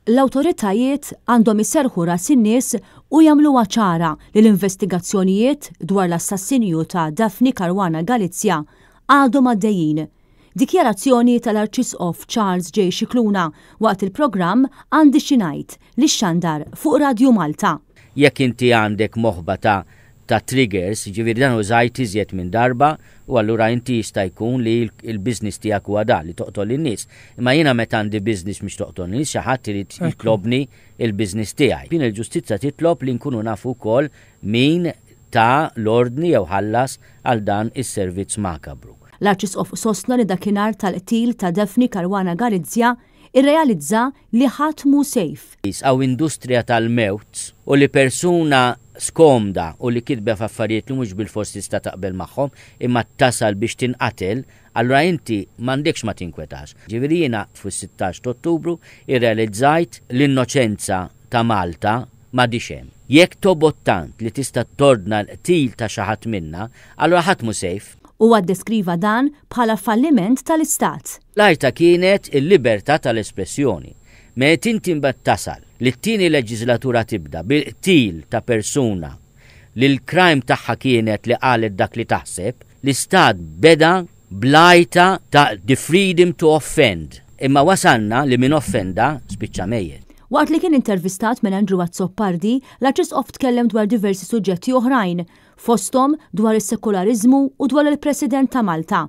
L-awtoritajiet għandhom iserrħu ras in-nies u jagħmluha ċara li l-investigazzjonijiet dwar l-assassinju ta' Daphne Caruana Galizia għadhom għaddejjin. Dikjarazzjoni tal-Arċisqof Charles J. Scicluna waqt il-programm Għandi Xi Ngħid li xxandar fuq Radju Malta. Jekk inti għandek moħba ta' ta' triggers, jiġifieri dan użajt iżjed minn darba u allura inti jista' jkun li l-business tiegħek huwa dan li toqtol lin-nies. Imma jiena meta għandi business mhux toqtol lin-nies, xi ħadd irid jitlobni l-business tiegħi. Din il-ġustizzja titlob li nkunu nafu wkoll min ta l-ordni jew ħallas għal dan is-servizz makabru. L-Arċisqof sostna li dakinhar tal-qtil ta' Daphne Caruana Galizia irrealizza li ħadd mhu safe. Hawn industrija tal-mewt u li persuna skomda u li kitbet affarijiet li mhux bilfors tista' taqbel magħhom imma tasal biex tinqatel, allura inti m'għandekx ma tinkwetax. Ġifieri jiena fis-16 t'Ottubru irrealizzajt l-innoċenza ta' Malta m'għadhiex hemm. Jekk tobgħod tant li tista' tordna l-qtil ta' xi ħadd minna, allura ħadd mhu safe. Huwa ddeskriva dan bħala falliment tal-Istat. L-għajta kienet il-libertà tal-espressjoni. Met inti imbagħad tasal li t-tieni leġiżlatura tibda bil-qtil ta' persuna li l-crime tagħha kienet li qalet dak li taħseb, l-Istat beda bl-għajta ta' the freedom to offend. Imma wasalna li min offenda spiċċa mejjet. Waqt li kien intervistat minn Andrew Azzopardi, l-Arċisqof tkellem dwar diversi suġġetti oħrajn, fosthom dwar is-sekulariżmu u dwar il-President ta' Malta,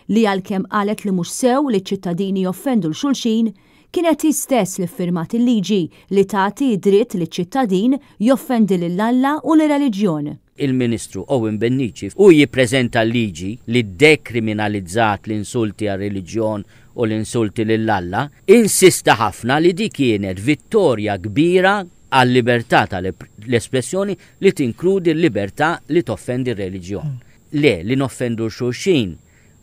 li għalkemm qalet li mhux sew li ċ-ċittadini joffendu 'l xulxin, kienet hi stess li ffirmat il-liġi li tagħti d-dritt liċ-ċittadin joffendi lil Alla u lir-reliġjon. Il-Ministru Owen Bonnici hu jippreżenta l-liġi li ddekriminalizzat l-insulti għar-reliġjon u l-insulti lil Alla, insista ħafna li di kienet vittorja kbira għal-libertà tal-espressjoni li tinkludi l-libertà li toffendi r-reliġjon. Le, li noffendu 'l xulxin,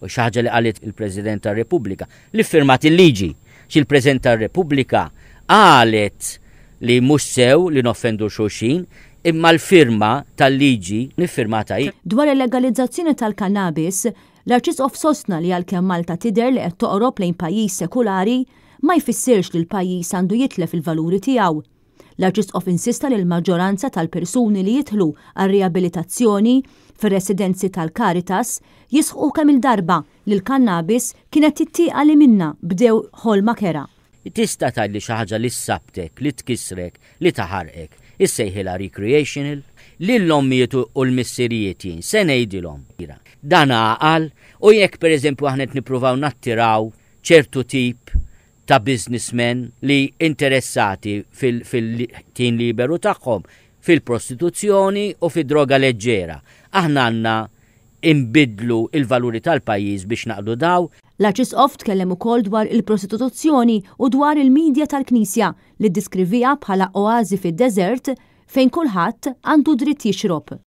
u xi ħaġa li qalet il-President tar-Repubblika, li ffirmat il-liġi. Xi l-President tar-Repubblika qalet li mhux sew li noffendu 'l xulxin, imma l-firma tal-liġi iffirmata hi. Dwar il-legalizzazzjoni tal-kannabis, l-Arċisqof sostna li għalkemm Malta tidher li qed toqrob lejn pajjiż sekulari, ma jfissirx li l-pajjiż għandu jitlef il-valuri tiegħu. L-Arċisqof insista li l-maġġoranza tal-persuni li jidħlu għar-riabilitazzjoni fir-residenzi tal-Caritas jisħqu kemm-il darba li l-kannabis kienet it-tieqa li minnha bdew ħolma kerha. Tista' tgħidli xi ħaġa li ssabtek, li tkissrek, li taħarqek, issejħilha recreational? Lill-ommijiet u l-missirijiet jien se ngħidilhom, dan għaqal? U jekk pereżempju aħna qed nippruvaw nattiraw ċertu tip ta' businessmen li interessati fil-ħin liberu tagħhom fil-prostituzzjoni u fid-droga leġġera. Aħna għandna inbiddlu il-valuri tal-pajjiż biex naqdu daw. L-Arċisqof tkellem ukoll dwar il-prostituzzjoni u dwar il-media tal-Knisja li ddiskrivieha bħala oażi fid-deżert fejn kulħadd għandu dritt jixrob.